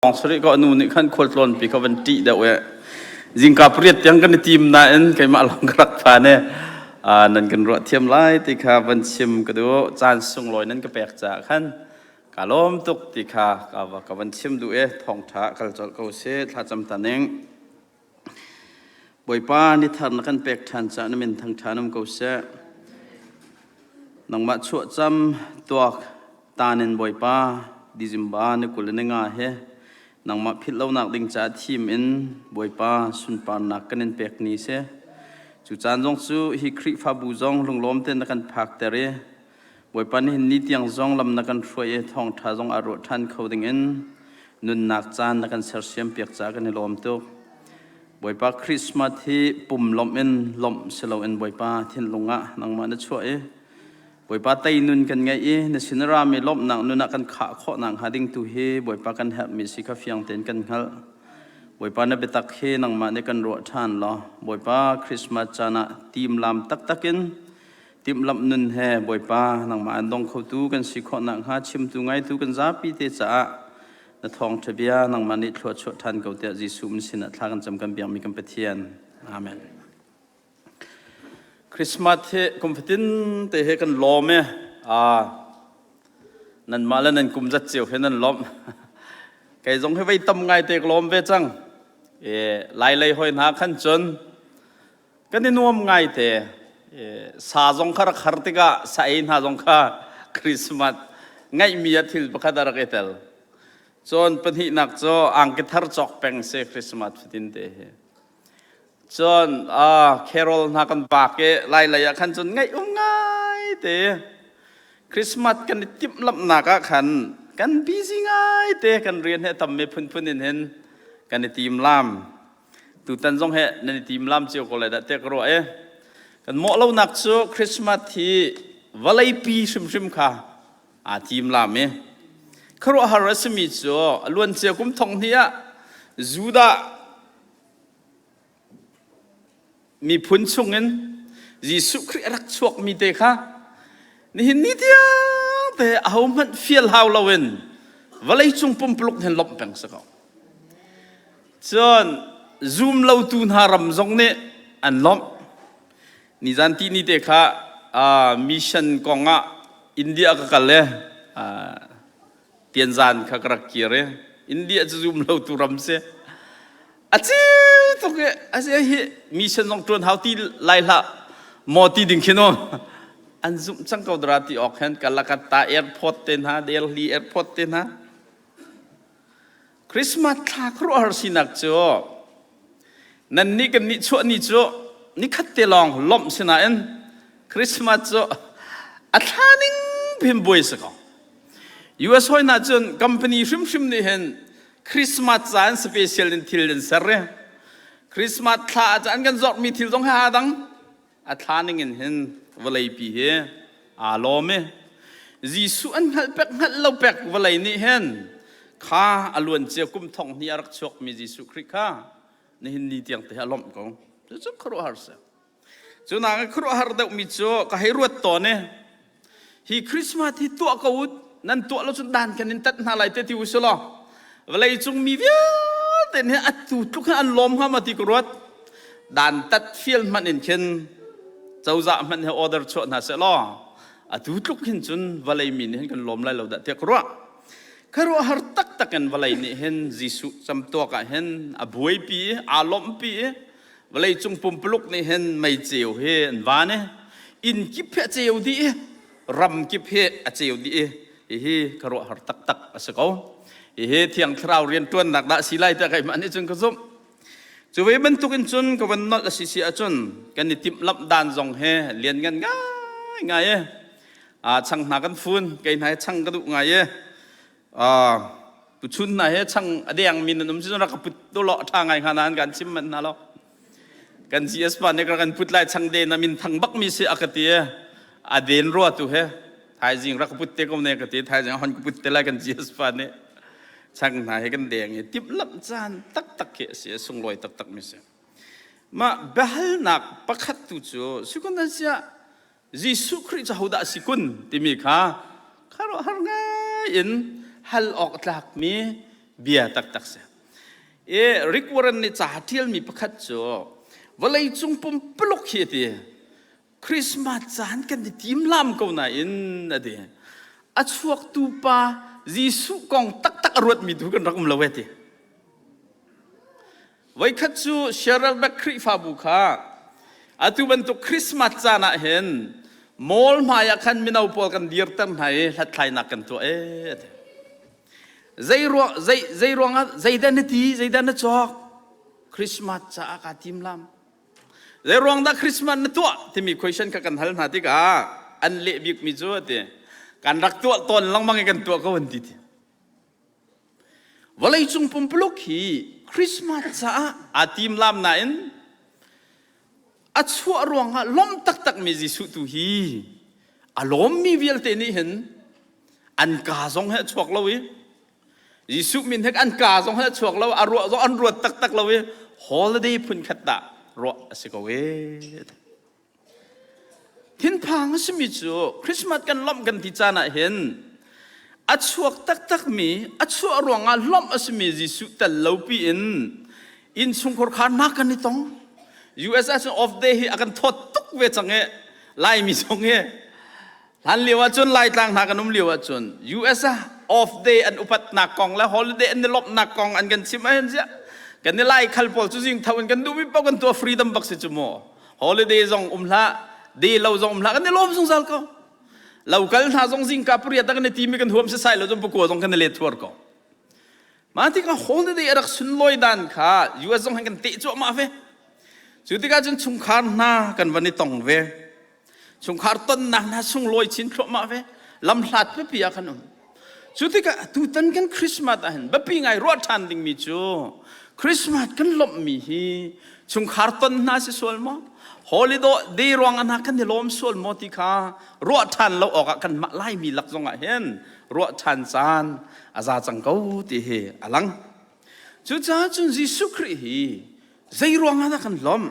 Sorry ko nu nih khan khualtlawn pi kha van ṭih deuh e. Zingka pariat tiang kan i tim nain keimah lawng ka rak phan e. Nan kan ruah thiam lai ti kha van chim ka duh. Caan sunglawi nan ka pek caah khan ka lawm tuk ti kha ka van chim duh e. Thawngṭha kal colh ko sih. Thlacam ta ning. Bawipa ni thar na kan pek ṭhan caah na min thangṭha um ko seh. Nangmah chuahcam tuak taan in Bawipa December ni 20 ni nga he nangmah philh lonak ding caah thim in Bawipa sunparnak kan in pek ni si. Cu caan zong cu hi Khrihfabu zong lunglawm tein na kan phakter i Bawipa nihin ni tiang zong lam na kan hruai i thawngṭha zong aa ruah ṭhan kho dingin nunnak caan na kan sersiam piak caah kan i lawm tuk. Bawipa Christmas hi pum lawmh in lawmh si loin Bawipa thinlung ah nangmah na chuah i Bawipa tei nun kan ngeih i na sin a rami lawmhnak nun ah kan khah khawh nakhnga ding tu hi Bawipa kan herhmi si kha fiang tein kan hngalh. Bawipa na biatak hi nangmah nih kan ruah ṭhan law Bawipa Christmas caan ah timlam taktak in Timhlamh nun he Bawipa nangmah an dong khotu kan si khawh nakhnga chimtu ngaitu kan zapi te caah na thawngṭha bia nangmah nih thlua chuah ṭhan ko tiah Jesuh min sinah thla kan cam kan biakmi kan Pathian. Amen. Christmas hi kum fatin te he kan lawm e. Ah, nanmah le nan kum zat cio he nan lawmh. Kei zong hi vei tam ngai te ka lawm ve cang. E, lai lei hoi hna khan cun Kan i nuam ngaite. Sa zong kha rak har tikah sa ei hna zong kha Christmas ngaihmi ah thil pakhat a rak i tel. Cun pahnihnak cu angki thar cawk peng si Christmas fatin te hi. Cun carol hna kan bak i lai lei ah khan cun ngaih um ngai te. Christmas kan i timhlamhnak ah khan kan busy ngai te kan rian he tam mi phunphun in hin kan i tim lam. Tutan zong he nan i timlam cio ko lai dah tiah ka ruah i kan mawh lonak cu Christmas hi vawleipi hrimhrim kha aa timlam i khuaruahhar a simi cu a luancia kum thong hnih ah Judah miphun chungin Jesuh Khrih a rak chuakmi te kha nihin ni tiang te ahohmanh fial hau loin vawleicung pumpuluk hin lawmh peng si ko. Cun zum lotu hna ram zong nih an lawmh. Nizan ti ni te kha mission kong ah India ka kal i tianzan kha ka rak kir i India cu zum lotu ram si. A ceu tuk i a si hi mission zong ṭuan hau ti lai hlah maw ti ding khin um. An zumh cang ko dara ti awk hen Calcutta airport te hna Delhi airport te hna Christmas thla khuaruahhar sinak cu nannih kan nih chuah ni cu nikhat te lawng lawmh si nain Christmas cu a thla ning phin buai si ko. US hoi hna cun company hrimhrim nih hin Christmas caan special in thil an ser i Christmas thla ah an kan zorhmi thil zong hi aa dang. A thla ning in hin vawleipi hi aa lawm i Jesuh an hngalh pek hngalh lo pek vawlei nih hin kha a luancia kum thong hnih a rak chuakmi Jesuh Khrih kha nihin ni tiang te a lawmh ko. Cucu khuaruahhar si. Cu nak khuaruahhar deuhmi cu ka hei ruat tawn i Hi Christmas hi tuah ko u, nan tuah lo cun dan kan in tat hna lai te ti u si law vawlei cung mi vialte nih atu tluk hin an lawm hnga ma ti ka ruat. Dan tat fial hmanh in khin cozah hmanh he order chuah hna seh law atu tluk hin cun vawlei mi nih hin kan lawm lai lo dah tiah ka ruah. Khuaruahhar taktak in vawlei nih hin Jesuh camtuak ah hin a buaipi i aa lawmhpi i Vawleicung pumpuluk nih hin meiceu hi an van i inn kip hi a ceu dih i ram kip hi a ceu dih i hihi khuaruahhar taktak a si ko. Hihi Thiang Thlarau rianṭuannak dah si lai tiah keimah nih cun ka zumh. Cu ve bantuk in cun ka van nolh a si si ahcun kan i timhlamh dan zong hi lianngan ngaingai i chang hna kan fun kei hna hi chang ka duh ngai i Tuchun hna he chang a dengmi nan um si rak ka put tu lo ṭha ngai hnga nain kan chim manh hna lo. Kan GS pa nih kan put lai chang den a min thang bak mi si a ka ti a den rua tu he thaizing rak ka put te ko ne ka ti thaizing hon ka put te lai kan GS pa nih chang hna he kan deng i timhlamh caan taktak khi a si a sunglawi taktak mi si. Mah biahalnak pakhat tu cu sukun sia Jesuh Khrih cu hodah a si kun timi kha khuaruahhar ngai in hal awk tlakmi Bia taktak si. I Rick Warren nih ca ṭialmi pakhat cu vawleicung pumpuluk hi a ti. Christmas caan kan i timlam ko nain a ti. A chuaktu pa Jesuh kong taktak a ruatmi tu kan rak um lo e ti. Voikhat cu Sheralbeck Khrihfabu kha atu bantuk Christmas caan ah hin mall hmai ah khan mino pawl kan dirter hna i hlathlainak kan tuah e a ti. Zei ruang zei zei ruangah zeidah na ti zeidah na cawk Christmas caah kaa tim lam. Zei ruang dah Christmas na tuah timi question kha kan hal hna tikah an leh bikmi cu a ti kan rak tuah tawn lengmang i kan tuah ko an ti ti. Vawleicung pumpuluk hi Christmas caah aa timlam nain a chuah ruangah lawm taktakmi Jesuh tu hi a lawmmi vialte nih hin an kaa zong he a chuak lo i Jesuh min he an kaa zong he a chuak lo a ruah zong an ruat taktak lo i holiday phun khat dah ruah a si ko e. Thinphang a simi cu Christmas kan lawmh kan ti caan ah hin a chuak taktakmi a chuah ruangah lawmh a simi Jesuh tel lo piin innchungkhar kha nak kan i tong. US ah cun off day hi a kan thawt tuk ve cang i Laimi zong hi hlan lio ah cun Laitlang hna kan um lio ah cun US ah off day an upatnak kong le holiday an i lawmhnak kong an kan chim ahhin ziah kan i Lai khal pawl cu zing tho in kan duhmi paoh kan tuah freedom bak si cu mu. Holiday zong um hlah, day lo zong um hlah, kan i lawm zungzal ko. Lo kal hna zong zingka pariat ah kan i timi kan huam sisai lo cun pakua zong kan i let thuar ko. Mah tikah holiday a rak sunlawi dan kha US zong hin kan teh cuahmah ve. Cu tikah cun chungkhar hna kan van i tong ve. Chungkhar tonnak hna sunglawi chin thluahmah ve. Lamhlat pipi ah kan um. Cu tikah tutan kan Christmas ah hin biapi ngai ruah ṭhan dingmi cu Christmas kan lawmhmi hi chungkhar ton hna si sual maw? Holiday day ruang ah hna kan i lawm sual maw ti kha ruah ṭhan lo awkah kanmah Laimi lak zongah hin ruah ṭhan caan a za cang ko ti hi a lang. Cucaah cun Jesuh Khrih hi zei ruangah dah kan lawmh?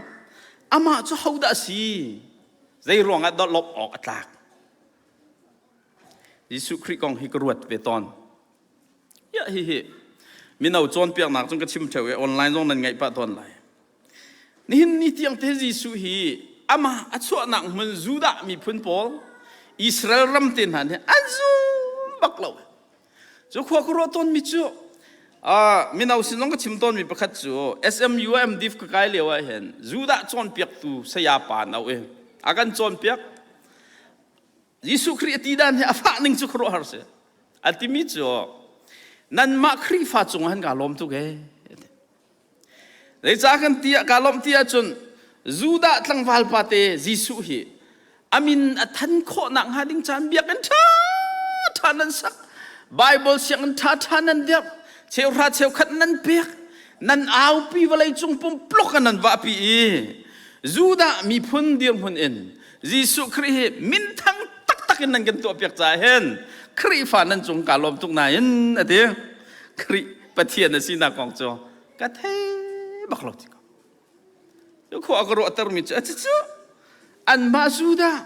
Amah cu hodah a si? Zei ruangah dah lawmh awk a tlak? Jesuh Khrih kong hi ka ruat ve tawn. Ya hi hi mino cawnpiaknak cun ka chim theo i online zong nan ngaih pah tawn lai. Nihin ni tiang te Jesuh hi amah a chuahnak hmun Judah miphun pawl Israel ram te hna nih an zum bak lo. Cu khua ka ruah tawnmi cu mino sin zong ka chim tawnmi pakhat cu SMU MDiv ka kai lio ah hin Judah cawnpiaktu saya pa no i a kan cawnpiak Jesuh Khrih a ti dan hi a fah ning cu khuaruahhar si. A timi cu nanmah Khrihfa cungah hin kaa lawm tuk ee. Zeicah kan ti ah kaa lawmh ti ahcun Judah tlangval pate Jesuh hi a min a than khawhnak hnga ding caan biakinn ṭha ṭha nan sak Bible sianginn ṭha ṭha nan dirh cheuhra cheukhat nan pek nan aupi vawlei cung pumpluk ah nan vahpi i Judah miphun dirhmun in Jesuh Khrih hi minthang taktak in nan kan tuahpiak caah hin Khrihfa nan cung kaa lawm tuk nain a ti. Khrih Pathian a sinak kong cu ka thei bak lo ti ko. Cu khua ka ruahtermi cu a cu anmah Judah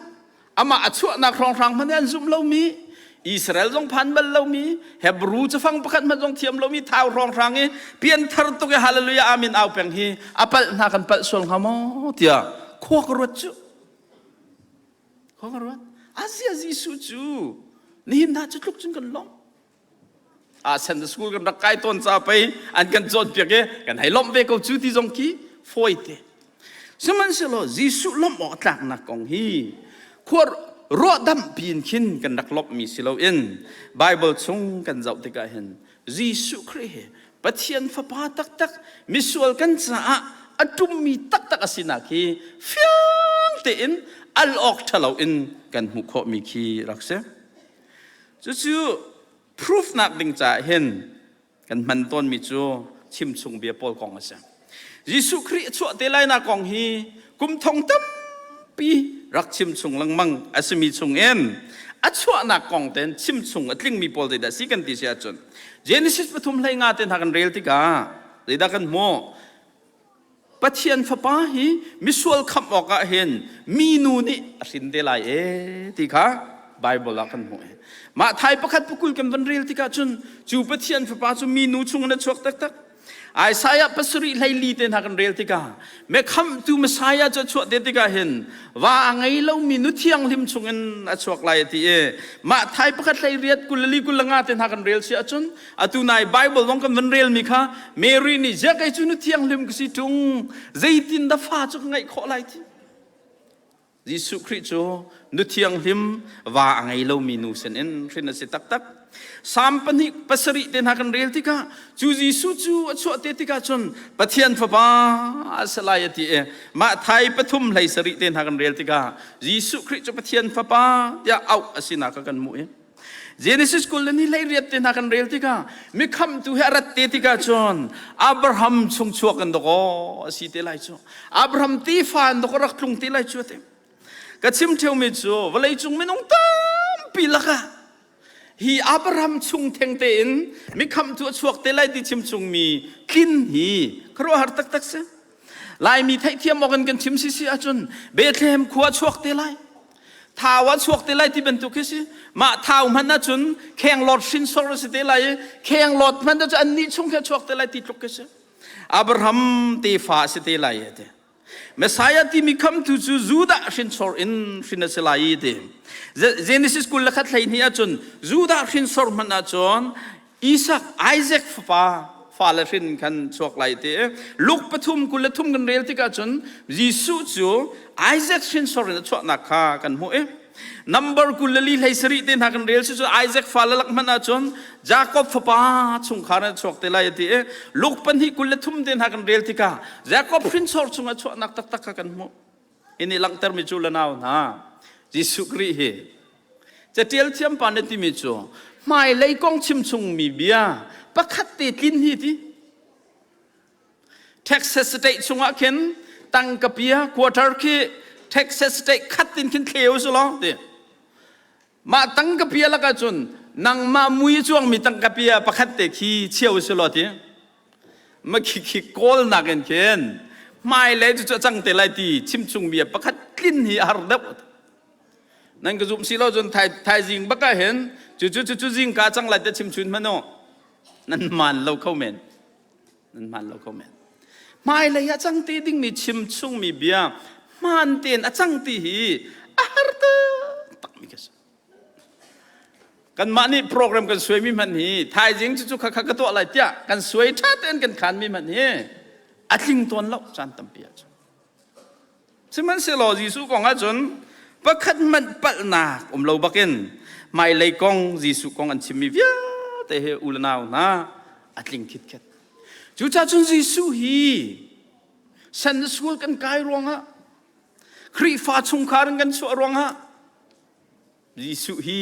amah a chuahnak hrawnghrang hmanh an zumh lomi Israel zong phan bal lomi Hebrew cafang pakhat hmanh zong thiam lomi thau hrawnghrang i pianthar tuk i hallelujah amen au peng hi a palh hna kan palh sual hnga maw tiah khua ka ruat cu khua ka ruat azia Jesuh cu nihin hna cu tluk cun kan lawmh ah Sunday school kan rak kai tawn ca pei an kan cawnpiak i kan hei lawmh ve ko cu ti zong khi fawi te sihmanhsehlaw Jesuh lawmh awk tlaknak kong hi khua ruahdamh piin khin kan rak lawmhmi si loin Bible chung kan zoh tikah hin Jesuh Khrih hi Pathian fapa taktak misual kan caah a ṭummi taktak a sinak hi fiang tein al awk ṭhalo in kan hmuh khawhmi khi rak si. Cucu proof nak ding caah hin kan hman tawnmi cu chimchung bia pawl kong a si. Jesuh Khrih a chuah te lainak kong hi kum thong tampi rak chimchung lengmang a simi chungin a chuahnak kong ten chimchung a tlingmi pawl zeidah si kan ti si ahcun Genesis pathum hlei nga te hna kan rel tikah zeidah kan hmuh Pathian fapa hi misual khamh awkah hin minu nih a hrin te lai e ti kha. Bible ah kan hmuh. Mah thai pakhat pakul kan van rel tikah cun cu Pathian fapa cu minu chungin a chuak taktak. Isaiah pasarih hleili te hna kan rel tikah mekhamtu Messiah cu a chuah te tikah hin va a ngei lomi nu thianghlim chungin a chuak lai a ti i mah thai pakhat hlei riat 24 25 te hna kan rel si ahcun atu nai Bible zong kan van relmi kha Mary nih ziah kei cu nu thianghlim ka si ṭung zeitin dah fa cu ka ngeih khawh lai ti Jesuh Khrih cu nu thianghlim va a ngei lomi nu sinin hrin a si taktak. Salm pahnih pasarih te hna kan rel tikah cu Jesuh cu a chuah te tikah cun Pathian Fapa a si lai a ti i mah thai pathum hlei sarih te hna kan rel tikah Jesuh Khrih cu Pathian Fapa tiah auh a sinak kha kan hmuh i Genesis 20 le ni 18 te hna kan rel tikah mikhamtu he a rat te tikah cun Abraham chung chuak in dawkaw a si te lai cu Abraham tefa in dawkaw rak tlung te lai cu te ka chim theumi cu vawleicung minung tampi lakah hi Abraham chung theng tein mikhamtu a chuak te lai ti chim chungmi tlin hi khuaruahhar taktak si Laimi theihthiam awk in kan chim sisi ahcun Bethlehem khua chuak te lai Thau ah chuak te lai ti bantuk khi si. Mah thau hmanh ahcun khenglawt hrinsor a si te lai i khenglawt hmanh cu annih chung khi a chuak te lai ti tluk khi si. Abraham tefa a si te lai ti. Messiah timi khamtu cu Judah hrinsor in hrin a si lai ti. Genesis 21 hleihnih ahcun Judah hrinsor hmanh ahcun Isak Isaac fapa fale hrin khan chuak lai ti Luke pathum 23 kan rel tikah cun Jesuh cu Isaac hrinsor in a chuahnak kha kan hmuh i number 24 hlei sarih te hna kan rel si cu Isaac fale lak hmanh ahcun Jacob fapa chungkhar in a chuak te lai ti i Luke pahnih 23 te hna kan rel tikah Jacob hrinsor chungah chuahnak taktak kha kan hmuh ini langhtermi cu le nau hna Jesuh Khrih hi catial thiam pa nih timi cu hmailei kong chim chungmi bia pakhat te tlin hi ti Texas state chungah khin tangka pia quarter khi Texas state khat tin khin thleu su lo ti mah tangka pia lakah cun nangmah mui chuangmi tangka pia pakhat te khi cheu su lo ti ma khi khi kawl nakin khin hmailei cu cu a cang te lai ti chimchung bia pakhat tlin hi a har deuh nan ka zumh si lo cun thaizing bak ah hin cu cu cu cu zingka cang lai te chimchun hmanh u nan maan lo kho men nan maan lo kho men hmailei ah cang te dingmi chimchungmi bia hmaan tein a cang ti hi a har taktak mi ka si Kanmah nih program kan suaimi hmanh hi thaizing cucu kha kha ka tuah lai tiah kan suai ṭha tein kan khanmi hmanh hi a tling tawn lo caan tampi ahcun. Sihmanhsehlaw Jesuh kong ahcun pakhat hmanh palhnak um lo bakin hmailei kong Jesuh kong an chimmi vialte hi u le nau hna a tling khitkhet. Cucaah cun Jesuh hi Sunday school kan kai ruangah Khrihfa chungkhar in kan chuah ruangah Jesuh hi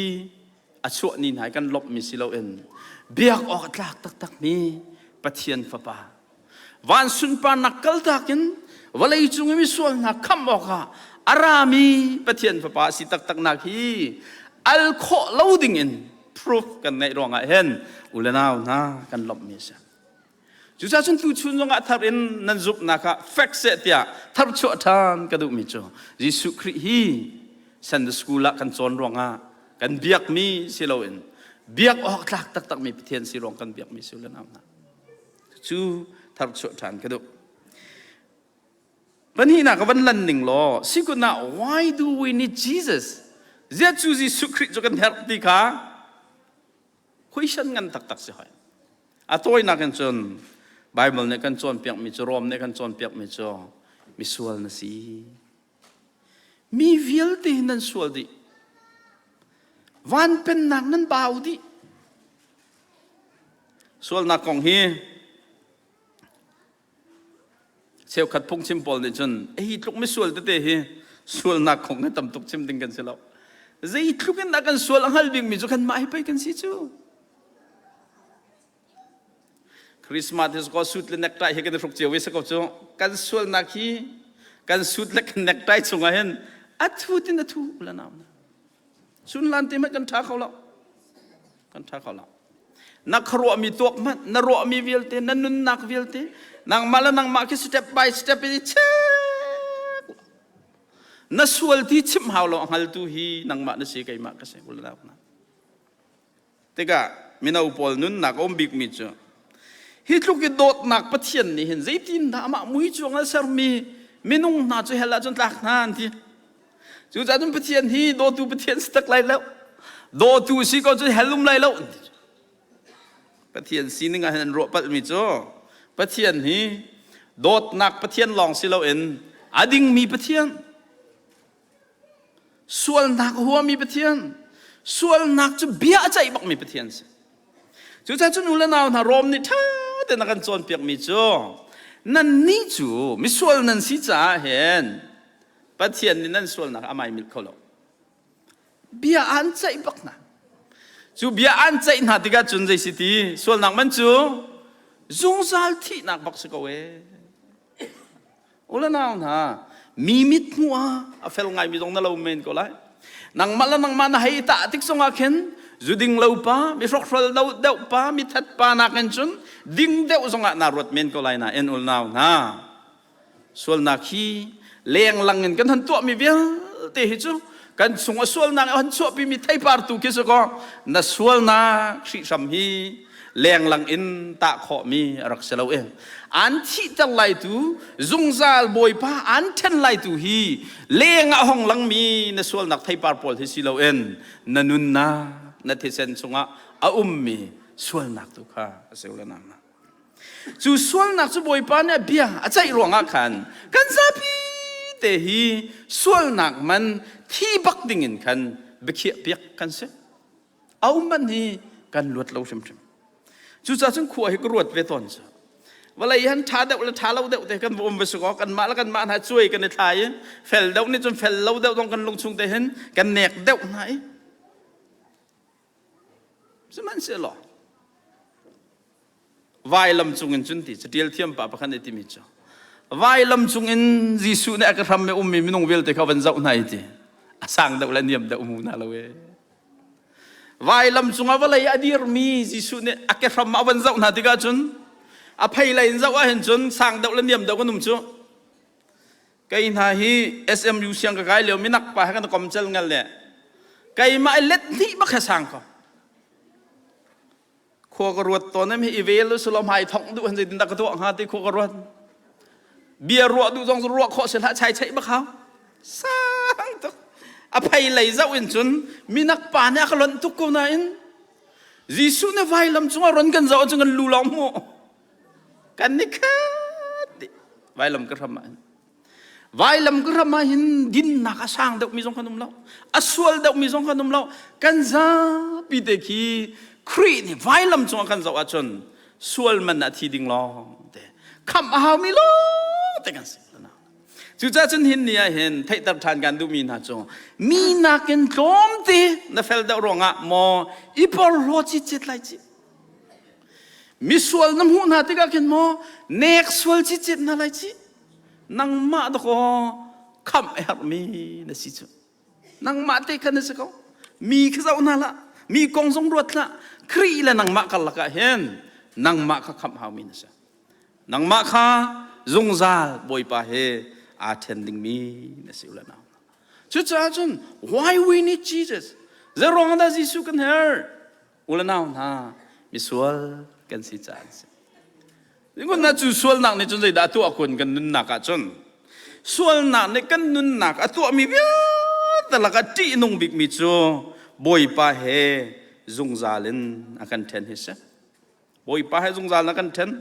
a chuah ni hna kan lawmhmi si loin biak awk a tlak taktakmi Pathian Fapa van sunparnak kaltak in vawlei cung i misual hna khamh awkah a rami Pathian Fapa a si taktaknak hi al khawh lo dingin proof kan ngeih ruangah hin u le nau hna kan lawmhmi a si. Cucaah cun tuchun zongah thar in nan zumhnak ah fek seh tiah tharchuah ṭhan ka duhmi cu Jesuh Khrih hi Sunday school ah kan cawn ruangah kan biakmi si loin biak awk tlak taktakmi Pathian si ruang kan biakmi si le nau hna. Cu tharchuah ṭhan ka duh. Pahnihnak ka van lan ning law sikun ah why do we need Jesus? Ziah cu Jesuh Khrih cu kan herh ti kha question ngan taktak si hoi. A tawinak in cun Bible nih kan cawnpiakmi cu Rom nih kan cawnpiakmi cu misual na si. Mi vialte hi nan sual dih. Van pennak nan bau dih. Sualnak kong hi Cheukhat phungchim pawl nih cun hi tluk misual tete hi sualnak kong hi tam tuk chim ding kan si lo. Zeitluk in dah kan sual a hngal bikmi cu kanmah hi pei kan si cu. Christmas hi ko suit le necktie hi kan i hruk cio ve si ko cu. Kan sualnak hi kan suit le kan necktie chungah hin a thu tin a thu la nau. Sunlan te hmanh kan ṭha kho lo. Kan ṭha kho lo. Na khuaruahmi tuak hmanh, na ruahmi vialte, na nunnak vialte, nangmah le nangmah khi step by step in i check. Na sual ti chimh hau lo a hngaltu hi nangmah na si keimah ka si. Tikah mino pawl nunnak a um bikmi cu hi tluk i dawtnak Pathian nih hin zeitindah amah mui cuang a sermi minung hna cu hell ah cun tlak hna an ti. Cucaah cun Pathian hi dawtu Pathian si tak lai lo. Dawtu si ko cun hell um lai lo an ti. Pathian sining ah hin an ruah palhmi cu Pathian hi dawtnak Pathian lawng si loin a dingmi Pathian sualnak a huami Pathian sualnak cu bia a ceih bakmi Pathian si. Cucaah cu nu le nau hna Rom nih ṭha tein a kan cawnpiakmi cu nannih cu misual nan si caah hin Pathian nih nan sualnak a maimilh kho lo. Bia an ceih bak hna. Cu bia an ceih hna tikah cun zei si ti sualnak man cu zungzal thihnak bak si ko ee. U le nau hna, mi mit hmuh ah a fel ngaimi zong na lo men ko lai. Nangmah le nangmah na hei tah tik zongah khin zu ding lo pa, mi hrokhrol lo deuh pa, mi that pa nakin cun ding deuh zongah naa ruat men ko lai nain u le nau hna. Sualnak hi lenglang in kan han tuahmi vialte hi cu kan chung a sualnak a han chuahpimi theipar tu khi si kaw na sualnak hrihhram hi lenglang in tah khawhmi a rak si lo i an thihter lai tu zungzal bawipa an ṭhen lai tu hi leng ah hong langmi na sualnak theipar pawl hi si loin na nunnak na thisen chungah a ummi sualnak tu kha a si le nang Cu sualnak cu Bawipa nih a bia a ceih ruangah khan kan zapi te hi sualnak man thi bak dingin khan biakhiah piak kan si. A um man hi kan luat lo hrimhrim. Cucaah cun khua hi ka ruat ve tawn cu. Vawlei han ṭha deuh le ṭha lo deuh te kan va um ve si kaw kanmah le kanmah hna cuai kan i thlai i fel deuh nih cun fel lo deuh zong kan lungchung te hin kan nek deuh hna i sihmanhsehlaw Vailam cungin cun ti catial thiam pa pakhat nih timi cu vailam cungin Jesuh nih a ka hram i ummi minung vialte kha van zoh hna i ti a sang deuh le niam deuh mu hna lo e vailam cungah vawlei a dirmi Jesuh nih a ke hram a van zoh hna tikah cun a phei lei in zoh ahhin cun sang deuh le niam deuh kan um cu kei hna hi SMU siang ka kai lio minak pa he kan kom cel ngal le keimah i let hnih bak he sang ko Khua ka ruat tawn em hi i vel u sulaw hmai thong duh han zeitin dah ka tuah hnga ti khua ka ruat. Bia ruah duh zong ruah khawh si hlah chai cheih bak hau. Sang tuk. A phei lei zoh in cun minak pa nih a ka lonh tuk ko nain Jesuh nih vailam cungah ron kan zoh cun kan lu lawng hmuh. Kan ni khat dih. Vailam ka hram ah hin. Vailam ka ram ah hin dinnak a sang deuhmi zong kan um lo. A sual deuhmi zong kan um lo. Kan zapi te khi Khrih nih vailam cungah kan zoh ahcun sual man ah thi ding lawng te khamh a haumi lawng te kan si. Cucaah cun hin ni ah hin theihter ṭhan kan duhmi hna cu mi nakin tlawmte na fel deuh ruangah maw i porhlaw citcet lai ci. Misual na hmuh hna tikah khin maw nek sual citcet hna lai ci. Nangmah dakaw khamh a herhmi na si cu. Nangmah te kha na si ko. Mi kha zoh hna hlah. Mi kong zong ruat hlah. Khrih le nangmah karlak ah hin nangmah kha khamh haumi na si. Nangmah kha zungzal Bawipa he aa ṭhen dingmi na si u le nau. Cucaah cun why we need Jesus? Zeiruang dah Jesuh kan herh? U le nau hna, misual kan si caah an si. Na cu sualnak nih cun zeidah a tuah kun kan nunnak ah cun sualnak nih kan nunnak a tuahmi vialte lakah ṭihnung bikmi cu Bawipa he zungzal in a kan ṭhen hi si. Bawipa he zungzal in a kan ṭhen.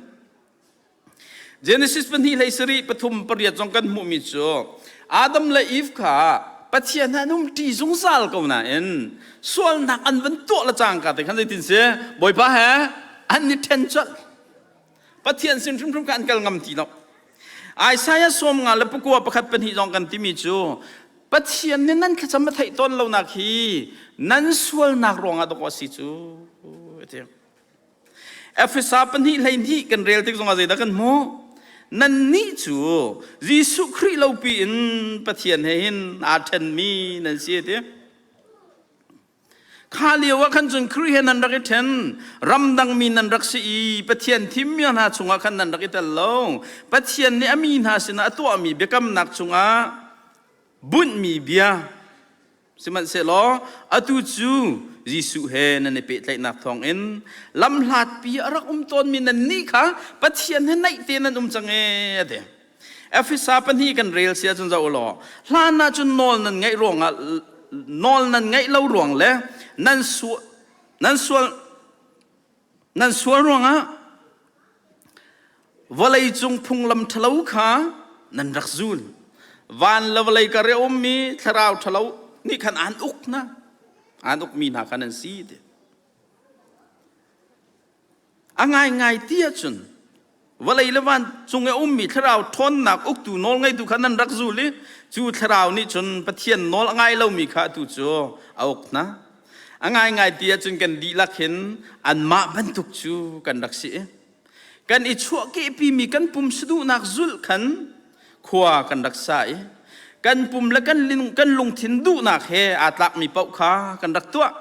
Genesis pahnih hlei sarih pathum pariat zong kan hmuhmi cu Adam le Eve kha Pathian he an um ṭi zungzal ko nain sualnak an van tuah le cangka te khan zeitin si Bawipa he an i ṭhen colh. Pathian sin hrimhrim kha an kal ngam ti lo. Isaiah 50 le pakua pakhat pahnih zong kan timi cu Pathian nih nan thlacam a theih tawn lonak hi nan sualnak ruangah dawk a si cu ti. Efesa pahnih 12 kan rel tik zongah zeidah kan hmuh? Nannih cu Jesuh Khrih lopi in Pathian he hin aa ṭhenmi nan si ti. Kha lio ah khan cun Khrih he nan rak i ṭhen, ramdangmi nan rak si i Pathian thimmi hna chungah khan nan rak i tel lo. Pathian nih a mi hna sinah a tuahmi biakamnak chungah. Bunhmi bia Sihmanhsehlaw atu cu Jesuh he nan i pehtlaihnak thawngin lamhlatpi a rak um tawnmi nannih kha Pathian he naih te nan um cang ee a ti. Efesa pahnih kan rel si ahcun zoh u law hlan ah cun nawl nan ngaih ruangah nawl nan ngaih lo ruang le nan sual nan sual Nan sual ruangah vawleicung phunglam ṭhalo kha nan rak zul. Van le vawlei kar i a ummi thlarau ṭhalo nih khan aan uk hna. Aan ukmi hna kha nan si ti. A ngaingai ti ahcun vawlei le van cung i a ummi thlarau ṭhawnnak uktu nawlngeitu kha nan rak zul i cu thlarau nih cun Pathian nawl a ngai lomi kha atu cu a uk hna. A ngaingai ti ahcun kan dihlak hin anmah bantuk cu kan rak si i kan i chuahkehpimi kan pum saduhnak zulh khan khua kan rak sa i kan pum le kan, kan lungthin duhnak he aa tlakmi paoh kha kan rak tuah.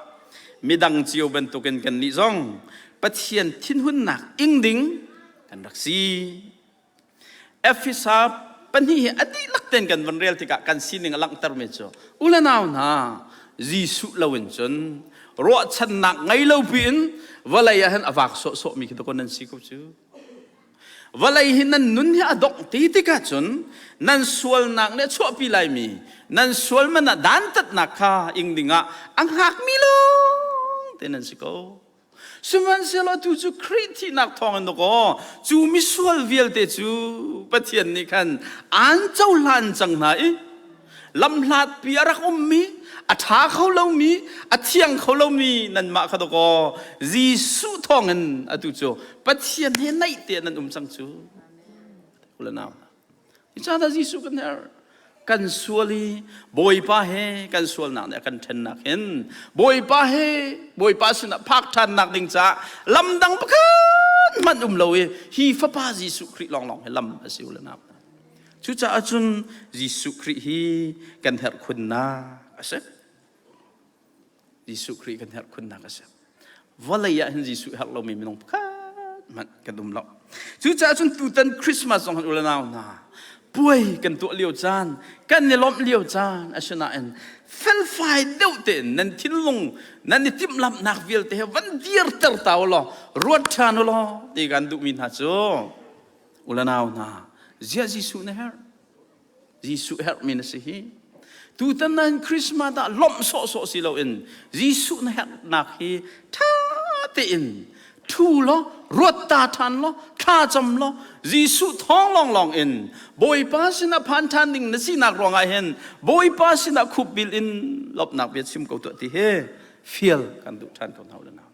Midang cio bantukin kannih zong Pathian thinhunnak ing ding kan rak si. Efesa pahnih hi a dihlak tein kan van rel tikah kan sining a langhtermi cu u le nau hna Jesuh loin cun ruahchannak ngei lo piin vawlei ah hin a vak sawhsawhmi khi dakaw nan si ko cu. Vawlei hi nan nun hi a dongh ti tikah cun nan sualnak nih a chuahpi laimi nan sual man ah dantatnak kha ing dingah a hngakmi lawng te nan si ko. Sihmanhsehlaw tu cu Khrih thihnak thawngin dawkaw cu misual vialte cu Pathian nih khan aan cohlan cang hna i lamhlatpi a rak ummi a ṭha kho lomi a thiang kho lomi nanmah kha dawkaw Jesuh thawngin atu cu Pathian he naih te nan um cang cu u le nau Cucaah Jesuh kan herh kan sual i Bawipa he kan sualnak nih a kan ṭhennak hin Bawipa he Bawipa sinah phak ṭhannak ding caah lam dang pakhat hmanh um lo i hi fapa Jesuh Khrih lawnglawng hi lam a si u le nau Cucaah cun Jesuh Khrih hi kan herh khunnak a si. Jesuh Khrih kan herh khunnak a si. Vawlei ah hin Jesuh herh lomi minung pakhat hmanh kan um lo. Cucaah cun tutan Christmas zong han u le nau hna puai kan tuah lio caan, kan i lawmh lio caan asinain felfai deuh tein nan thinlung nan i timhlamhnak vialte he van dirter ta u law ruat ṭhan u law ti kan duhmi hna cu U le nau hna, ziah Jesuh na herh? Jesuh herhmi na si hi. Tutan nan Christmas ah lawmh sawhsawh si loin Jesuh na herhnak hi ṭha tein ṭhu law, ruat ta ṭhan law, thla cam law, Jesuh thawng lawnglawng in Bawipa sinah phan ṭhan ding na sinak ruangah hin Bawipa sinah khupbil in lawmhnak bia chim ko tuah ti hi fial kan duh ṭhan ko hna u le nau.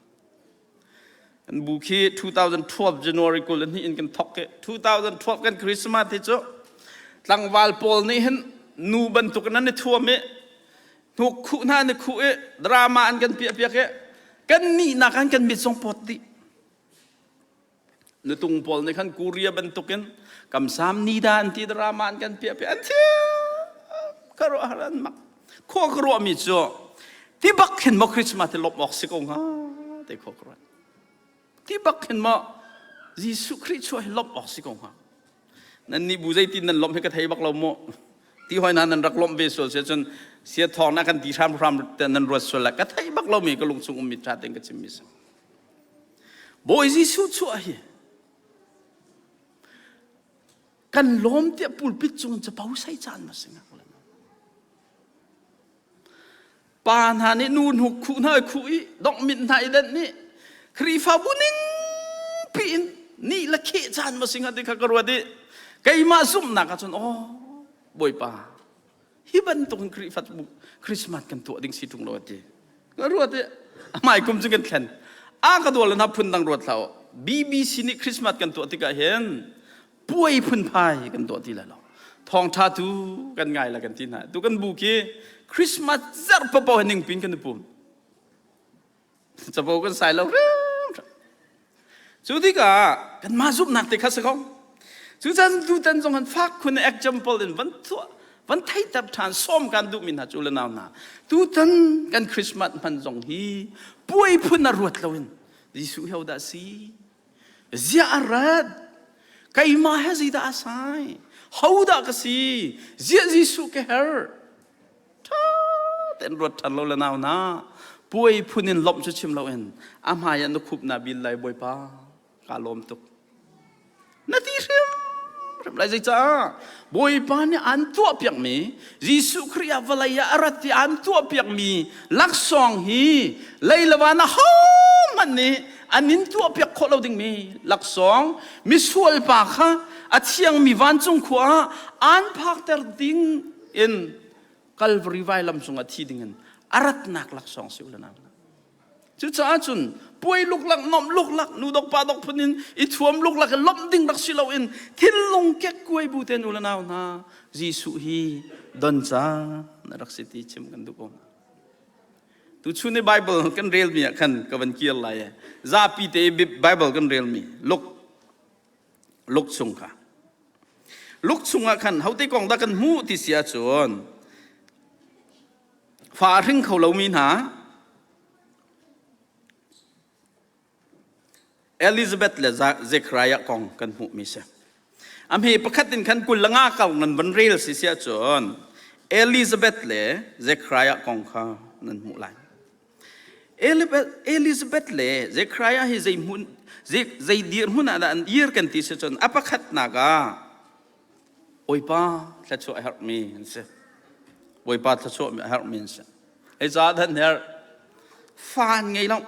Kan bu khi 2012 January 22 in kan thok i 2012 kan Christmas hi cu tlangval pawl nih hin nu bantuk in an i thuam i hnuk khuh hna an i khuh i drama an kan piah piak i kan nihnak an kan mit zong pawt dih. Nutung pawl nih khan Korea bantukin kamsam nida an ti drama an kan piah piah an thiam ka ruah har an mak khua ka ruahmi cu ti bak khin maw Christmas ti lawmh awk si ko hnga te khua ka ruat ti bak khin maw Jesuh Khrih chuah hi lawmh awk si ko hnga nan nih bu zeitin nan lawmh hi ka thei bak lo mu ti hoi na nan rak lawmh ve sual sia cun sia thawng na kan ti hram hram nan ruat sual la ka thei bak lo mi ka lung chung ummi tha ten ka chim mi si Bawi Jesuh chuah hi kan lawm tiah pulpit cung capo sai caan ma si Pa hna nih nu hnuk khuh hna khuh i dongh mit hna i denh nih Khrihfabu ning piin ni le kheh caan ma si hnga ti kha ka ruat i keimah zumhnak ah cun aw Bawipa hi bantuk in Khrihfa Christmas kan tuah ding si ṭung lo ti ka ruat i amai kum cu kan thlen a ka dual hna phun dang ruat hlah BBC nih Christmas kan tuah tikah hin puai phunphai kan tuah ti lai lo thawngṭha tu kan ngai la kan ti hna tu kan bu khi Christmas zarh papo he ningpin kan i pum Capo kan sai lo hrimhrim. Cu tikah kanmah zumhnak te kha si ko. Cucan tutan zong han fak khun example in van tuah van theiter ṭhan sawm kan duhmi hna cu le nau hna tutan kan Christmas hman zong hi puai phun a ruat loin Jesuh ho dah si ziah a rat keimah he zeidah a sai ho dah ka si ziah Jesuh ka herh. Tein ruat ṭhan lo le nau na puai phun in lawmh cu chim loin a hmai ah na khup na bil lai Bawipa ka lawm tuk na ti hrimhrim lai. Zeicah? Bawipa nih aan tuahpiakmi, Jesuh Khrih ah vawlei ah a rat i aan tuahpiakmi laksawng hi lei le van ahohmanh nih an in tuahpiak khawh lo dingmi laksawng, misual pa kha a thiangmi vancung khua ah aan phakter ding in Calvary vailam cungah thi dingin a ratnak laksawng si u le nau. Cucaah cun puai luklak, nomh luklak, nu dok pa dok phun in i thuam luklak i lawmh ding rak si loin thinlung kekkuai bu te nu le nau hna Jesuh hi don caan na rak si ti chim kan duh ko. Tuchun i Bible kan relmi ah khan ka van kir lai e. Zapi te i Bible kan relmi Luke Luke chung kha. Luke chungah khan hote kong dah kan hmuh ti si ahcun fa a hring kho lomi hna Elizabeth le Zechariah kong kan hmuhmi si. A hme pakhat in khan 25 kal nan van rel si si ahcun Elizabeth le Zechariah kong kha nan hmuh lai. Elizabeth le Zechariah hi zei hmun zei dirhmun ah dah an dir kan ti si cun a pakhatnak ah Bawipa thluachuah a herhmi an si. Bawipa thluachuah a herhmi an si. Hei ca dan herh fa an ngei lo.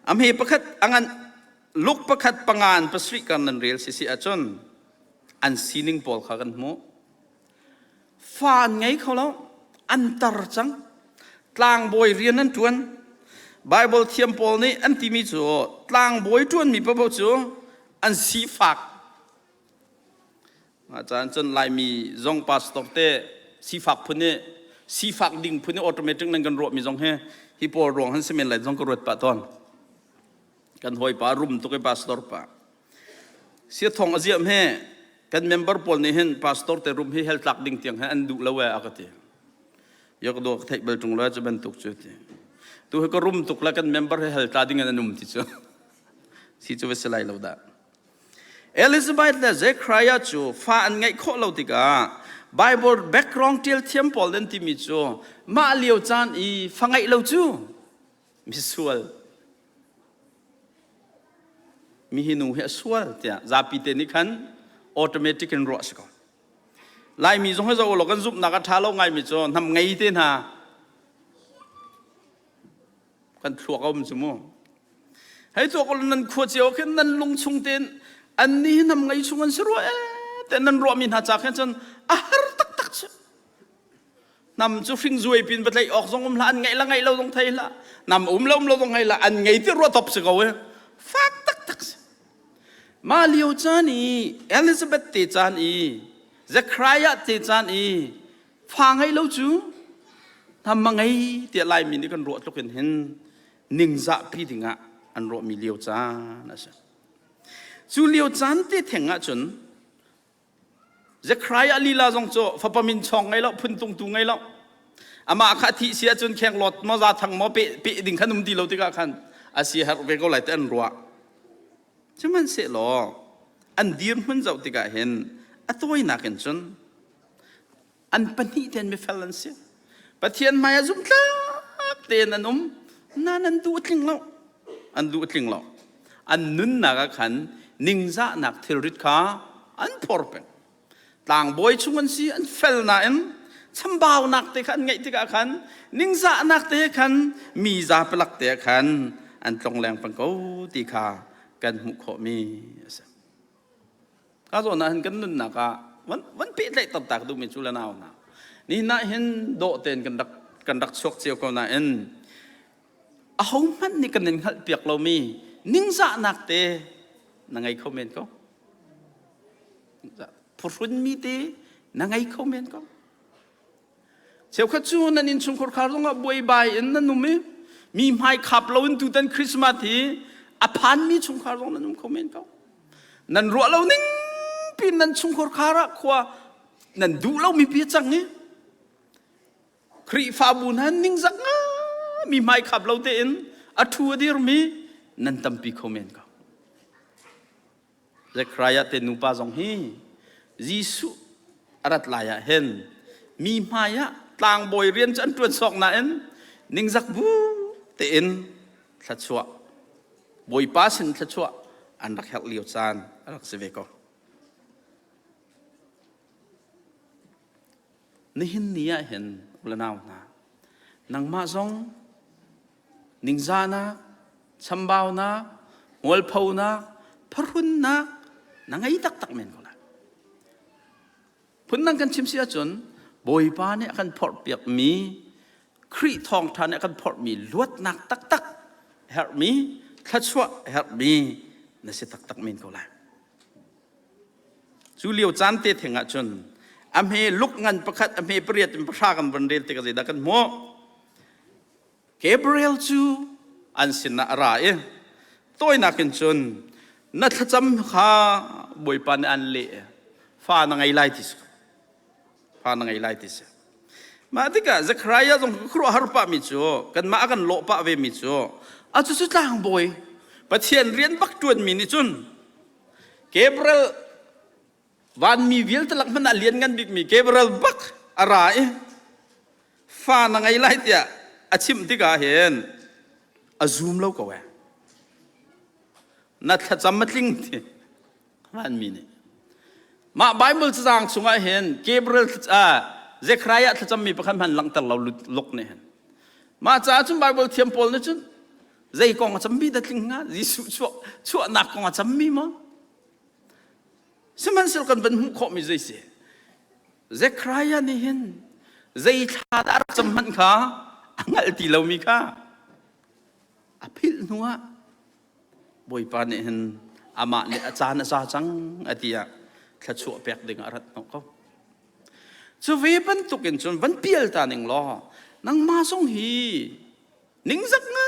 A hme pakhat a ngan luk pakhat pangan pasarih kan nan rel si si ahcun an sining pawl kha kan hmuh. Fa an ngei kho lo. An tar cang. Tlangbawi rian an ṭuan. Bible thiam pawl nih an timi cu tlangbawi ṭuanmi paoh cu an sifak. Mah caan cun Laimi zong pastor te sifak phun i sifak ding phun i automatic nan kan ruahmi zong hi hi pawl ruang han si men lai zong ka ruat pah tawn. Kan hawipa rum tuk i pastor pa. Sia thong a ziam he kan member pawl nih hin pastor te rum hi hel tlak ding tiang he an duh lo e a ka ti. Yo ka do ka theih bal ṭung lo cu bantuk cu ti. Tu hi ka rum tuk la kan member he hel tla ding in an um ti cu. Si cu va si lai lo dah. Elizabeth le Zechariah cu fa an ngeih khawh lo tikah Bible background ṭial thiam pawl an timi cu mah lio caan i fa ngeih lo cu misual mi hi nu hi a sual tiah zapi te nih khan automatic in ruah si ko. Laimi zong hi zoh law kan zumhnak a ṭha lo ngaimi cu hnam ngei te hna kan thluak a um cu mu. Hei tuak nan khua cio khin nan lung chung tein an ni nam ngei chung an si rua e te nan ruahmi hna ca khin cun a har taktak cu. Nam cu hring zuai pin va tlaih awk zong um hlah, an ngeih la ngeih lo zong thei hlah, nam um lo um lo zong ngei la, an ngei ti rua top si ko e. Fak taktak si. Mah lio caan i Elizabeth te caan i Zechariah te caan i fa ngei lo cu hnam a ngei tiah Laimi nih kan ruah tluk in hin ningzahpi dingah an ruahmi lio caan a si. Cu lio caan te theng ahcun Zechariah lila zong cu fapa min chawng ngei lo, phuntung tu ngei lo. Amah kha thih si ahcun khenglawt maw zathang maw peh, peh ding khan um ti lo tikah khan a si herh ve ko lai ti an ruah. Sihmanhsehlaw an dirhmun zoh tikah hin a tawinak in cun an pahnih tein mifel an si. Pathian hmai ah zumhtlak tein an um. Nain an duh a tling lo. An duh a tling lo. An nunnak ah khan ningzahnak thilrit kha an phor peng. Tlangbawi chung an si, an fel nain chambaunak te kha an ngeih tikah khan ningzahnak te khan mi zapalak te khan an tlongleng peng ko ti kha kan hmuh khawhmi a si. Ka zawn ah hin kan nunnak ah van van pehtlaih taktak duhmi cu le nau hna. Nihin ah hin dawh tein kan rak kan rak chuak cio ko nain ahohmanh nih kan in hngalhpiak lomi ningzahnak te na ngei kho men ko. Phuhrunmi te na ngei kho men ko. Cheukhat cu nan innchungkhar khar zongah buaibai in nan um i mi hmai khap lo in tutan Christmas hi a phanmi chungkhar zong nan um kho men ko. Nan ruah lo ning pin nan chungkhar khar ah khua nan duh lomi pi cang i Khrihfabu hna ningzak nga mi hmai khap lo tein a thu a dirmi nan tampi kho men ko. Zekhariah te nupa zong hi Jesuh a rat lai ah hin mi hmai ah Tlangbawi rian cu an ṭuan sawk nain ningzak bu tein thluachuah Bawipa sin thluachuah an rak herh lio caan a rak si ve ko. Nihin ni ah hin u le nau hna, nangmah zong ningzahnak, chambaunak, hmualphonak, phahrunnak na ngei taktak men ko lai. Phundang kan chim si ahcun Bawipa nih a kan phorhpiakmi Khrih thawngṭha nih a kan phorhmi luatnak taktak herhmi thluachuah herhmi na si taktak men ko lai. Cu lio caan te theng ahcun a hme luk ngan pakhat a hme pariat in pahra kan van rel tikah zeidah kan hmuh? Gabriel cu an sinah a ra i tawinak in cun na thlacam kha Bawipa nih an leh fa na ngei lai ti si fa na ngei lai ti si mah tikah Zekhariah zong khuaruahhar pahmi cu kanmah a kan lawh pah ve mi cu a cucu tlangbawi Pathian rian bak ṭuanmi nih cun Gabriel vanmi vialte lak hmanh ah lianngan bikmi Gabriel bak a ra i fa na ngei lai tiah a chimh tikah hin a zum lo ko ee. Na thlacam a tling ti vanmi nih. Mah Bible cacaang chungah hin Gabriel Zekhariah thlacammi pakhat hmanh langhter lo luk nih hin. Mah caah cun Bible thiam pawl nih cun zei kong a cammi dah tling hnga? Jesuh chuah chuahnak kong a cammi maw? Sihmanhsehlaw kan van hmuh khawhmi zei si? Zekhariah nih hin zei thla dah a rak cam hmanh kha a hngalh ti lomi kha a philh hnuah Bawipa nih hin amah nih a caan a za cang a ti ah thluachuah pek ding ah a rat hnawh ko. Cu ve bantukin cun van pial ta ning law nangmah zong hi Ningzak nga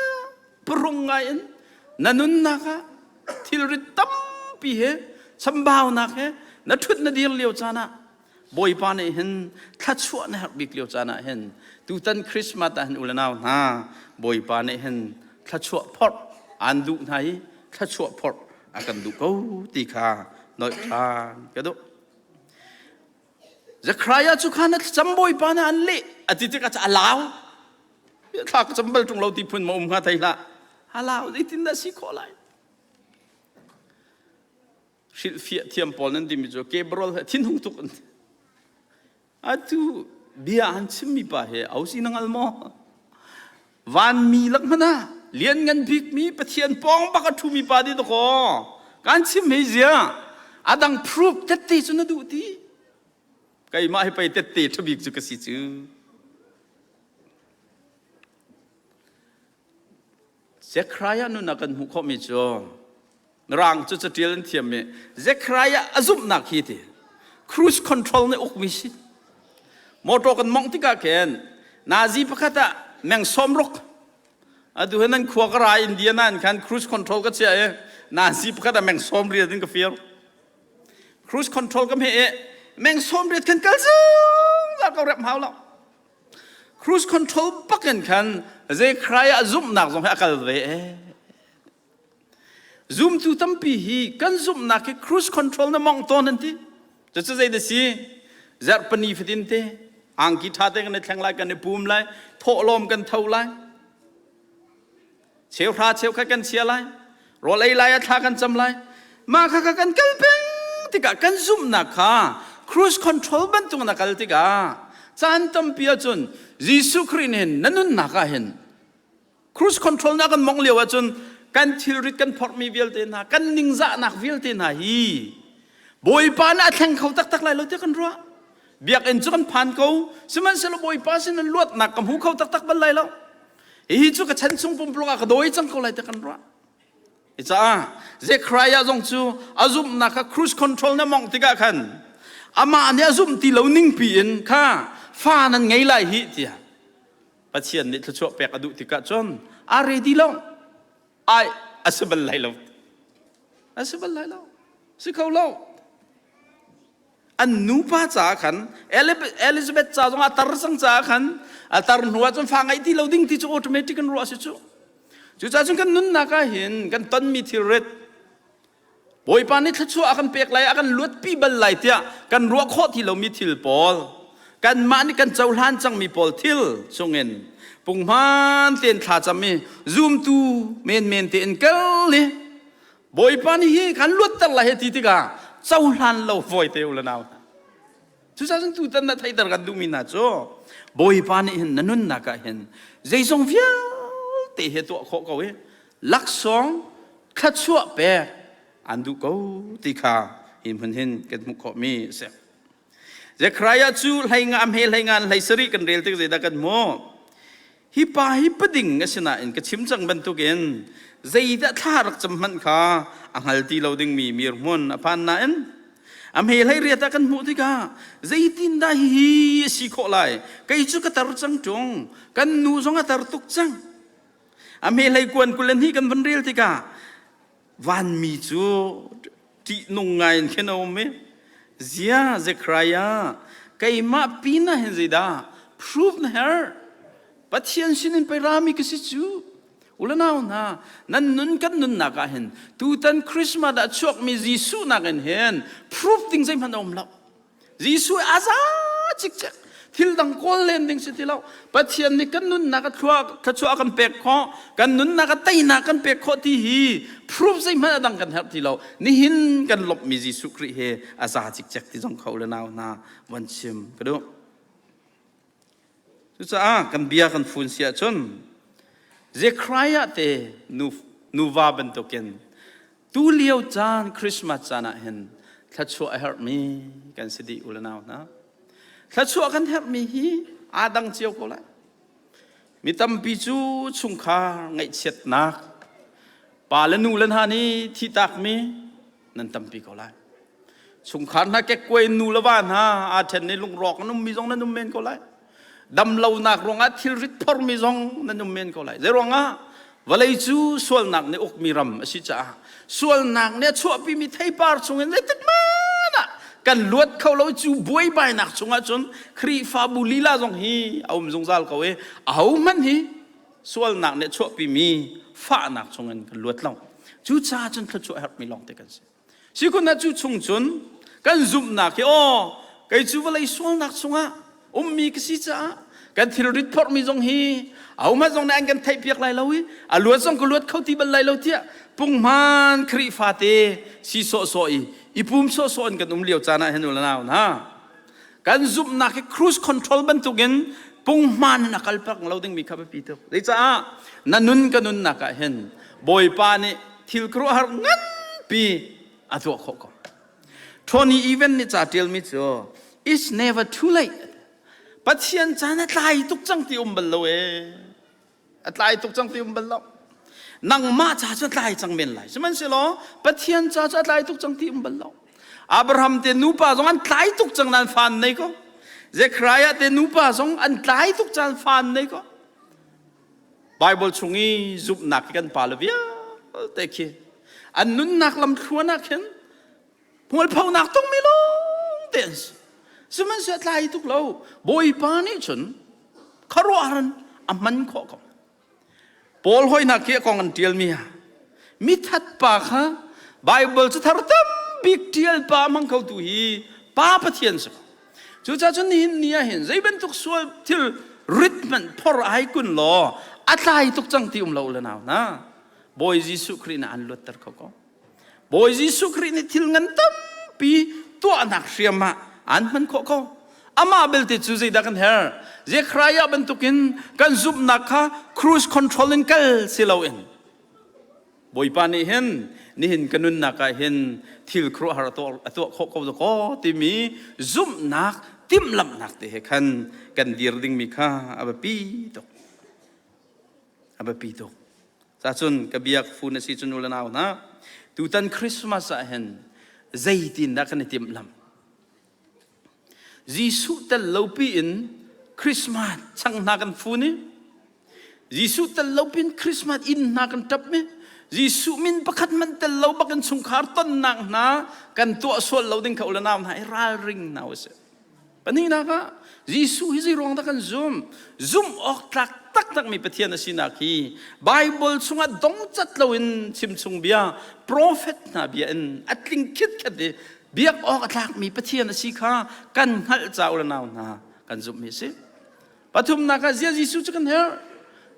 parung ngai in na nunnak ah thilrit tampi he chambaunak he na ṭhut na dir lio caan ah Bawipa nih hin thluachuah na herh bik lio caan ah hin tutan Christmas ah hin u le nau hna Bawipa nih hin thluachuah phorh aan duh hna i thluachuah phorh a kan duh ko ti kha nolh ṭhan ka duh. Zekhariah cu kha na thlacam Bawipa nih an leh a ti tikah a lau. Thla ka cam bal ṭung lo ti phun ma um hnga thei hlah. A lau zeitin dah si khawh lai? Hrilhfiah thiam pawl nan timi cu Gabriel he thinhung tuk an ti. Atu bia an chimmi pa he au si na ngal maw? Vanmi lak hmanh ah lianngan bikmi Pathian pawng bak a ṭhumi pa di dakaw kan chim hei zia a dang proof tette cu na duh ti keimah hi pei tette ṭha bik cu ka si cu Zekhariah nun ah kan hmuh khawhmi cu Mirang cu caṭial an thiam i Zekhariah a zumhnak hi ti cruise control nih ukmi si. Motor kan mongh tikah khin nazi pakhat ah meng sawmruk atu hi nan khua ka ra Indiana in khan cruise control ka chiah i nazi pakhat ah meng 80 in ka fir. Cruise control ka hmeh i meng 80 khan kal zungzal ko rep hau lo. Cruise control bakin khan Zekhariah zumhnak zong hi a kal ve ee. Zumtu tampi hi kan zumhnak hi cruise control na mong tawn an ti. Cucu zei da si? Zarhpini fatin te angki ṭha te kan i thleng lai, kan i pum lai, thawhlawm kan tho lai. Cheuhra cheukhat kan chia lai. Rawl ei lai ah thla kan cam lai. Mah kha kha kan kal peng tikah kan zumhnak kha cruise control bantuk na kal tikah caan tampi ahcun Jesuh Khrih nih hin na nunnak ah hin Cruise control na kan mong lio ahcun kan thilrit kan phorhmi vialte hna kan ningzahnak vialte hna hi Bawipa nih a thleng kho taktak lai lo tiah kan ruah. Biakinn cu kan phan ko, sihmanhsehlaw Bawipa sin in luatnak ka hmu kho taktak bal lai lo. Hihi cu ka chan chung pumpuluk ah ka dawi cang ko lai tiah kan ruah. Caah Zekhariah zong cu a zumhnak kha cruise control na mongh tikah khan amah nih a zumh ti lo ningpi in kha fa nan ngei lai hi tiah Pathian nih thluachuah pek a duh tikah cun a ready lo. Ai a si bal lai lo. A si bal lai lo. Si kho lo. An nupa caah khan Elizabeth ca zong a tar cang caah khan a tar hnu ah cun fa ngeih ti lo ding ti cu automatic in ruah a si cu. Cucaah cun kan nunnak ah hin kan tonmi thilrit Bawipa nih thluachuah a kan pek lai, a kan luatpi bal lai tiah kan ruah khawh ti lomi thil pawl. Kanmah nih kan cohlan cangmi pawl thil chungin punghman tein thlacam i zumtu menmen tein kal i Bawipa nih hi kan luatter lai he ti tikah cohlan lo fawi te u le nau. Cucaah cun tutan na theihter kan duhmi hna cu Bawipa nih hin na nunnak ah hin zeizong vialte he tuah khawh ko i laksawng thluachuah pek an duh ko ti kha hi hmun hin kan hmuh khawhmi a si. Zekhariah cu hlei nga hme hlei nga hlei sarih kan rel tik zeidah kan hmuh? Hi pa hi pading a si nain ka chim cang bantukin zeidah thla rak cam hmanh kha a hngal ti lo dingmi mirhmun a phan nain a hme hlei riat ah kan hmuh tikah zeitindah hihi a si khawh lai kei cu ka tar cang ṭung kan nu zong a tar tuk cang a hme hlei kuan 22 kan van rel tikah vanmi cu ṭihnung ngai in khin a um i zia Zekhariah keimah pin ah hin zeidah proof na herh Pathian sinin pei rami ka si cu ulanau hna nan nun kan nunnak ah hin tutan Christmas ah chuakmi Jesuh nakin hin proof ding zeihmanh a um lo Jesuh a za cikcek thil dang kawl len ding si ti lo Pathian nih kan nunnak a thluachuah kan pek khawh kan nunnak a teinak kan pek khawh ti hi proof zeihmanh a dang kan herh ti lo nihin kan lawmhmi Jesuh Khrih he a za cikcek ti zong kho le nau hna van chim ka duh cucaah kan bia kan fun si ahcun Zekhariah te nuva bantukin Tu lio caan Christmas caan ah hin thluachuah a herhmi kan si dih u le nau hna. Thluachuah kan herhmi hi aa dang cio ko lai. Mi tampi cu chungkhar ngaihchiatnak pa le nu le hna nih thihtakmi nan tampi ko lai. Chungkhar hna kekkuai nu le va hna aa ṭhen i lungrawk an ummi zong nan um men ko lai. Damlonak ruangah thilrit phormi zong nan um men ko lai. Zei ruangah? Vawlei cu sualnak nih ukmi ram a si caah sualnak nih a chuahpimi theipar chungin zeitik hmanh ah kan luat kho lo cu buaibainak chungah cun Khrihfabu lila zong hi a um zungzal ko i ahohmanh hi sualnak nih a chuahpimi fahnak chungin kan luat lo. Cucaah cun thluachuah a herhmi lawngte kan si. Sikhun ah cu chung cun kan zumhnak hi aw kei cu vawlei sualnak chungah ummi ka si caah kan thilrit phorhmi zong hi ahohmanh zong nih an kan theihpiak lai lo i a luat zong ka luat kho ti bal lai lo tiah punghman Khrihfa te si sawhsawh i i pum sawhsawh in kan um lio caan ah hin u le nau hna kan zumhnak hi cruise control bantukin punghman in a kal peng lo dingmi kha biapi tuk zeicah na nun ka nunnak ah hin bawipa nih thil khuaruahhar nganpi a tuah khawh ko Tony Evans nih ca ṭialmi cu it's never too late Pathian caan a tlai tuk cang ti um bal lo ee a tlai tuk cang ti um bal lo nangmah ca cu a tlai cang men lai sihmanhsehlaw Pathian ca cu a tlai tuk cang ti um bal lo Abraham te nupa zong an tlai tuk cang nan fan nei ko Zekhariah te nupa zong an tlai tuk cang fan nei ko Bible chung i zumhnak hi kan pa le vialte khi an nunnak lamthluan ah khin hmualphonak tongmi lawng te an si sihmanhsehlaw tlai tuk lo bawipa nih cun khuaruahhar in a hman khawh ko Paul hoinak khi a kong an ṭialmi ah mithat pa kha Bible cu thar tambik ṭial pa hmang khotu hi pa Pathian si ko cucaah cun nihin ni ah hin zei bantuk sual thil rit hmanh phor ai kun law a tlai tuk cang ti um lo le nau na Bawi Jesuh Khrih nih an luatter kho ko Bawi Jesuh Khrih nih thil ngan tampi tuahnak hriam ah an hman khawh ko. Amah belte cu zeidah kan herh? Zekhariah bantukin kan zumhnak kha cruise control in kal si loin Bawipa nih hin nihin ka nunnak ah hin thil khuaruahhar a tuah khawh ko dakaw timi zumhnak timhlamhnak te he khan kan dir dingmi kha a biapi tuk. A biapi tuk. Cacun ka biak fu na si cu nu le nau hna tutan Christmas ah hin zeitin dah kan i timhlamh Jesuh tel lo pi in Christmas chang hna kan fun i Jesuh tel lo pin Christmas inn hna kan ṭap mi Jesuh min pakhat hmanh tel lo bakin chungkhar tonnak hna kan tuah sual lo ding kha u le nau hna i ralring hna usih. Pahnihnak ah Jesuh hi zeiruang dah kan zumh? Zumh awk tlak taktakmi Pathian a sinak hi Bible chungah dongcat loin chimchung bia, prophet hna bia in a tling khitkhet i biak awk a tlakmi Pathian a si kha kan hngalh ca u le nau hna. Kan zumh hi si. Pathumnak ah zia Jesuh cu kan herh.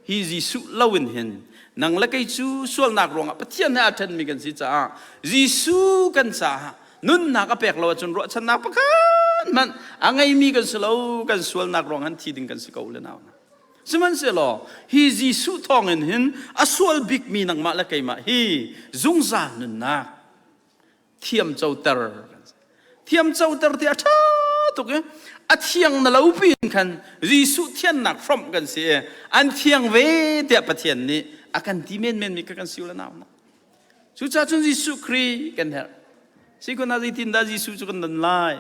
Hi Jesuh loin hin nang le kei cu sualnak ruangah Pathian he aa ṭhenmi kan si caah Jesuh kan caah nunnak a pek lo ahcun ruahchannak pakhat hmanh a ngeimi kan si lo kan sualnak ruang han thi ding kan si ko le nau. Sihmanhsehlaw hi Jesuh thawngin hin a sual bikmi nangmah le keimah hi zungzal nunnak thiamcoter thiamcoter ti a ṭha tuk i a thiang na lo pin khan Jesuh thiannak hrawmh kan si i an thiang ve tiah Pathian nih a kan ti menmen mi kha kan si u le nau hna. Cucaah cun Jesuh Khrih kan herh. Sikun ah zeitindah Jesuh cu kan don lai?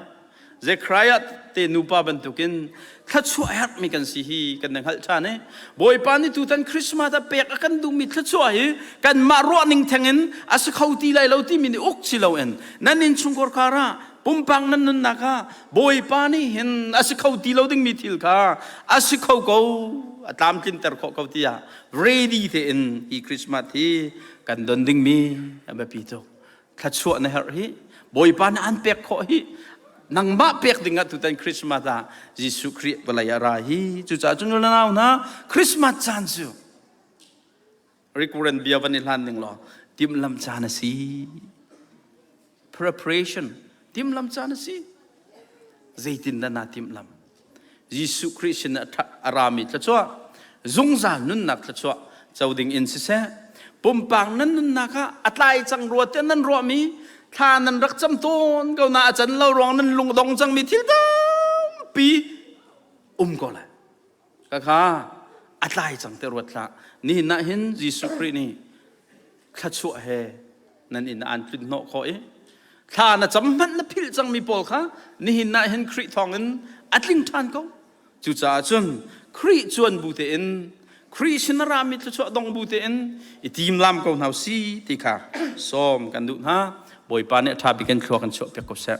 Zekhariah te nupa bantukin thluachuah herhmi kan si hi kan i hngalh ṭhan i Bawipa nih tutan Christmas ah pek a kan duhmi thluachuah hi kanmah ruahning thengin a si kho ti lai lo timi nih uk si loin nan innchungkhar khar ah pumpak nan nunnak ah Bawipa nih hin a si kho ti lo dingmi thil kha a si kho ko a tlamtlinter khawh ko tiah ready tein hi Christmas hi kan don dingmi a biapi tuk. Thluachuah na herh hi Bawipa na an pek khawh hi nangmah pek ding ah tutan Christmas ah Jesuh Khrih vawlei ah ra hi. Cucaah cun nau hna Christmas caan cu recurrent bia van i hlan ning law timhlam caan a si. Preparation timhlam caan a si. Zeitindah naa timhlam? Jesuh Khrih sin a rami thluachuah, zungzal nunnak thluachuah co ding in siseh, pumpak nan nunnak ah a tlai cang rua tiah nan ruahmi, thla nan rak cam tawn ko na a can lo ruang nan lungdong cangmi thil tampi um ko lai. Khakha a tlai cang te ruat hlah. Nihin ah hin Jesuh Khrih nih thluachuah he nan inn ah an tlun hnawh khawh i thla na cam hmanh na philh cangmi pawl kha nihin ah hin Khrih thawngin a tling ṭhan ko. Cucaah cun Khrih cuan bu tein Khrih sin a rami thluachuah dong bu tein i timlam ko hna si ti kha sawm kan duh hna. Bawipa nih a ṭha bik in thlua kan chuah piak ko seh.